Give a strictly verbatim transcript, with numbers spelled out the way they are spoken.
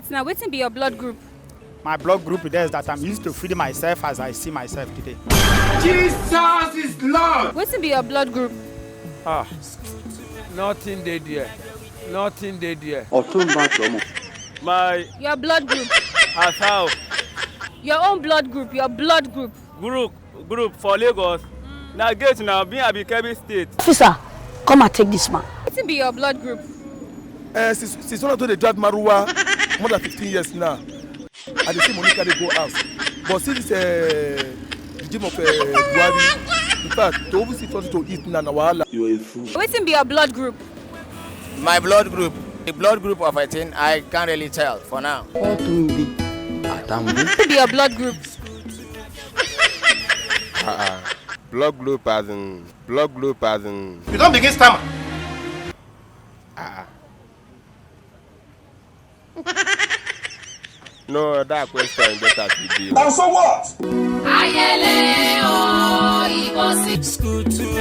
Now, wetin be your blood group? My blood group there is that I'm used to feeding myself as I see myself today. Jesus is Lord. Wetin be your blood group? Ah, nothing dey there. Nothing dey there. Ọ̀túnba Tọ́mọ. My Your blood group. as how Your own blood group. Your blood group. group group for Lagos. Na gate na me I be Kebbi State. Officer, come and take this man. Wetin be your blood group? Uh, since since one of them dey drive maruwa more than fifteen years now, I dey see money carry go house. But since uh, regime of uh, Buhari, in fact, to even see something to eat na na wahala. You are a fool. Wetin be your blood group? My blood group, the blood group of a thing, I can't really tell for now. Ọ̀túnbi. Àtàwọn. Wetin be your blood group? Uh-uh. Blood group as in blood group as in. You don begin stammer. Uh-uh. No, that question get as e be. And so what? Ayẹlẹ o, ìbò sí. School two.